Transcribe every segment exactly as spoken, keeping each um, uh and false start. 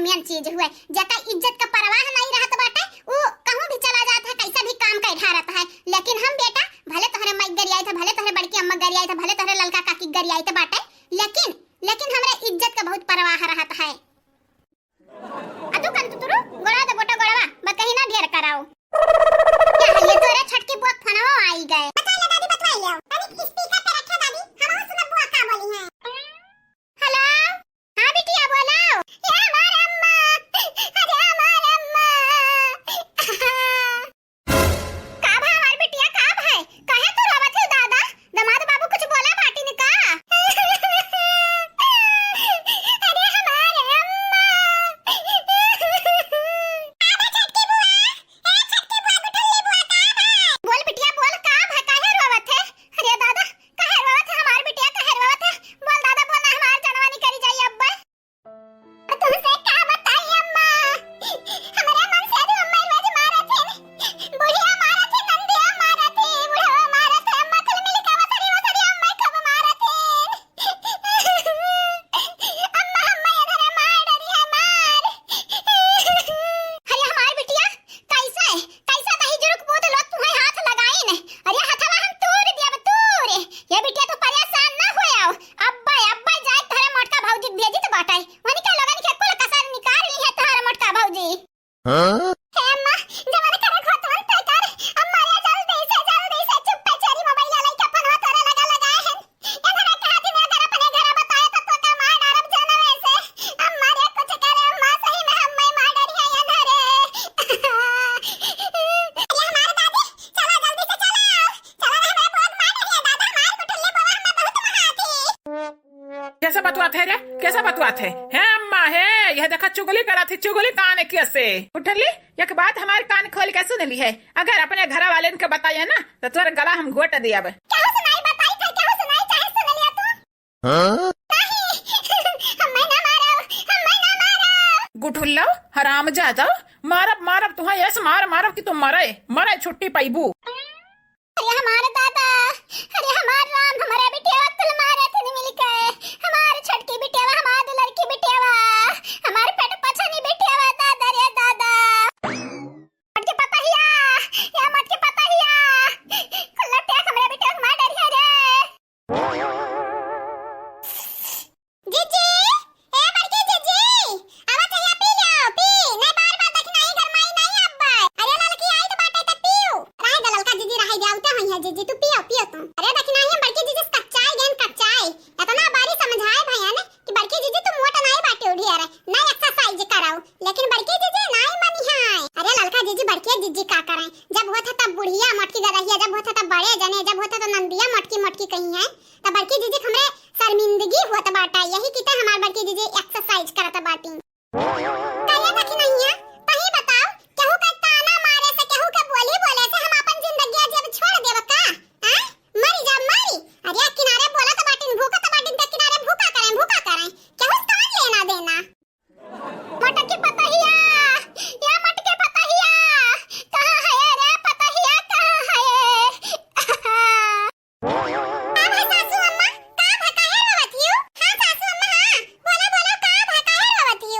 मेन चीज हुए, जेका इज्जत का परवाह नहीं रहत बाटे, उ कहूँ भी चला जात है, कैसा भी काम कर ढारत है। लेकिन हम बेटा, भले तोहरे माई गरियाई थे, भले तोहरे बड़की अम्मा गरियाई थे, भले तोहरे ललका काकी गरियाई थे बाटे, लेकिन, लेकिन हमरे इज्जत का बहुत परवाह रहत है। अतु कन तुतुरु, गोड़ा दे बोटा गोड़वा, बतही ना ढेर कराओ। क्या है ये, तोरे छोटकी बुआ के फोनवा आई गए। बता ले दादी, बतवाई ले। तनिक speaker पे रखे दादी, हम सुनब बुआ का बोली है। Hello, हाँ बिटिया बोलो। ए हमार अम्मा, अरे हमार अम्मा। का भा हमार बिटिया, का भा? काहे तू रोवत है दादा? दमाद बाबू कुछ बोला बाटिन का? अरे हमार अम्मा। का भा छोटकी बुआ? ए छोटकी बुआ, गुठुल्ली बुआ, का भा? बोल बिटिया बोल, का भा? काहे रोवत है? अरे दादा, काहे रोवत है हमार बिटिया, काहे रोवत है? बोल दादा बोल ना, हमार जनवा निकरी जाई अब्बे। तुमसे का बताई अम्मा, हमरा मन से अम्मा रोज मारत है, बुढ़िया मारत है, नंदिया मारत है, बुढ़वा मारत है, अम्मा कुल मिल के वसरी वसरी अम्मा खूब मारत है। अम्मा, अम्मा, ये धरे मार डरी है, मार। अरे हमार बिटिया, कैसे, कैसे दही जुरुक पूत लोग तुम्हें हाथ लगाइन? अरे हथवा हम तूर दिया, तूर। ये बिटिया तू परेशान ना हो आओ। अब्बे, अब्बे जाए तोहरे मोटका भौजी भेजित बाटे। वनी के लोगन के कुल कसर निकाल ली है तोहरे मोटका भौजी। हाँ? हे अम्मा, जवन करे घोटवन ते कर। अम्मा रे जल्दी से, जल्दी से चुप्पे चोरी मोबाइल लेके फोनवा तोरे लगा लगाए हैं। ए धरे कहा दिन अगर अपने घर बताए तो तोका मार डारब जनवे से। अम्मा रे कुछ करे अम्मा, सही में हम मैं मार डरी है ए धरे। अरे हमार दादी, चला जल्दी से चला। चला रे, हमारे बहुत मार डरी है दादा, हमार गुठुल्ली बोला हमें बहुत महाती। कैसे बतुआत है रे? कैसे बतुआत है? हे अम्मा हे, यह देखा चुगली करा थी, चुगली कान के से। गुठुल्ली, एक बात हमारे कान खोल के सुन ली है, अगर अपने घर वाले इनके बताइए ना, तो तोर गला हम घोट दिया अब। केहू से नहीं बताई थे, केहू से नहीं, चाहे सुन लिया तू। हाँ? नहीं, हमें ना मारो, हमें ना मारो। गुठुल्लो, हरामजादा, मारब, मारब, तुहा ऐसे मार, मारब कि तू मरे, मरे छुट्टी पाइबू। अरे हमार दादा, अरे हमार राम, हमारे बिटियावा कुल मारे थे मिलके, हमार छोटकी बिटियावा, हमार दुलरकी बिटियावा, हमार पेट पछानी बिटियावा, दादा रे दादा। मोटकी पतहिया, या मोटकी पतहिया, कुल लट्टिया हमरे बिटिया के मार डरिया रे। जीजी, ए बड़की जीजी, आवा चहिया पी लो, पी, नहीं बार बार दखिनाही गरमाई नहीं अब्बे। अरे ललकी आई तो बाटे त पीऊ। रहे दे ललका जीजी, रहे दे, आवते होई है जीजी, तू पियो, पियो तू। अरे दखिनाही हम बड़की जीजी से कच्चाई गेन कच्चाई। इतना बारी समझाए भैया ने कि बड़की जीजी तू मोट नहीं बाटे उढ़िया रे, नहीं exercise कराऊ। लेकिन बड़की जीजी नाई मनी है। अरे ललका जीजी, बड़की जीजी का करें, जब होत है तब बुढ़िया मोटकी गदहिया, जब होत है तब बड़े जने, जब होत है तो नंदिया मोटकी मोटकी कही है। तब बड़की जीजी हमरे शर्मिंदगी होत बाटा, यही की ते हमार बड़की जीजी exercise करत बाटी। काहे दखिनहिया, तही बताओ, केहू के ताना मारे से, केहू के बोली बोले से हम अपन जिंदगी जब छोड़ देब का? हैं? मरी जा मरी। अरे किनारे बोलत बाटिन, भूकत बाटिन, त किनारे भूका करें, भूका करें, केहू से कौन लेना देना? मोटकी पतहिया, या मोटकी पतहिया, कहाँ है रे पतहिया, कहाँ है? का भा सासू अम्मा, का भा काहे रोवत हियो? हाँ सासू अम्मा, हाँ, बोला, बोला, का भा काहे रोवत हियो?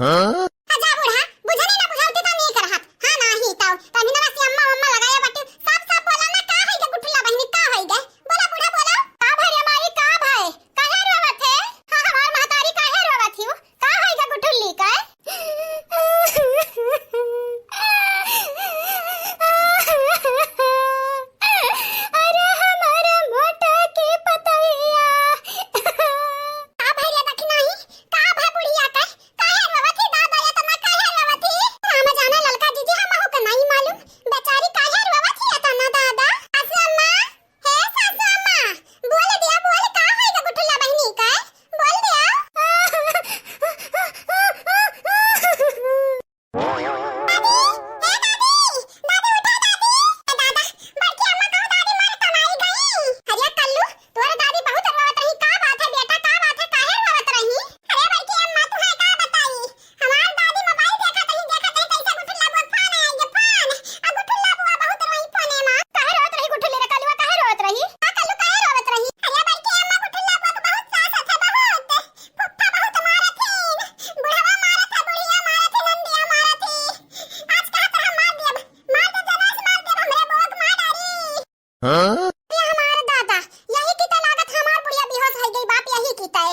हाँ? जा बूढ़ा, बुझनी ना बुझौती तो नीक रहत। हाँ, नाही तो, तो अभी ना बस अम्मा, अम्मा लगाया बाटी। साफ, साफ बोला ना, का होई गे गुठुल्ला बहिनी, का होई गे? बोला बूढ़ा, बोला। का भई रे माई, का भई? काहे रोवत है? हाँ, हमार महतारी काहे रोवत हियो? का होई गे गुठुल्ली का? अरे हमार मोटा के पतैया। का भई रे दखिनाही? का भई बुढ़िया के? काहे रोवत ही दादा, एतना काहे रोवत ही? राम जाने ललका जीजी, हमहू के नाई मालूम। बेचारी काहे रोवत ही एतना दादा? सासू अम्मा, हे सासू अम्मा, बोल दिया, बोल, का होई गे गुठुल्ला बहिनी के? बोल दिया। दादी, हे दादी, दादी उठा दादी। ए दादा, बड़की अम्मा कहूँ दादी मर तो नाई गई। अरे कल्लू, तोर दादी बहुत रोवत रही, का बात है बेटा, का बात है, काहे रोवत रही? अरे बड़की अम्मा, तुम्हें का बताई, हमार दादी मोबाइल देखत रही, देखत रही, कैसे गुठुल्ला बुआ फोन आई गे, फोन। आ गुठुल्ला बुआ बहुत रोई फोने मा। काहे रोवत रही गुठुल्ली रे कलुआ, काहे रोवत रही? का कल्लू, काहे रोवत रही? अरे बड़की अम्मा, गुठुल्ला बुआ के बहुत सास है, बहुत। फुफ्फा बहुत मारत हीन, बुढ़वा मारत है, बुढ़िया मारत है, नंदिया मारत है। आज कहा तो हम मार देब, मार देब, जनास मार देब, हमरे बोक मार डारी। हाँ? ये हमार दादा, यही की तो लागत हमार बुढ़िया बेहोश हो गई बाप, यही की तो।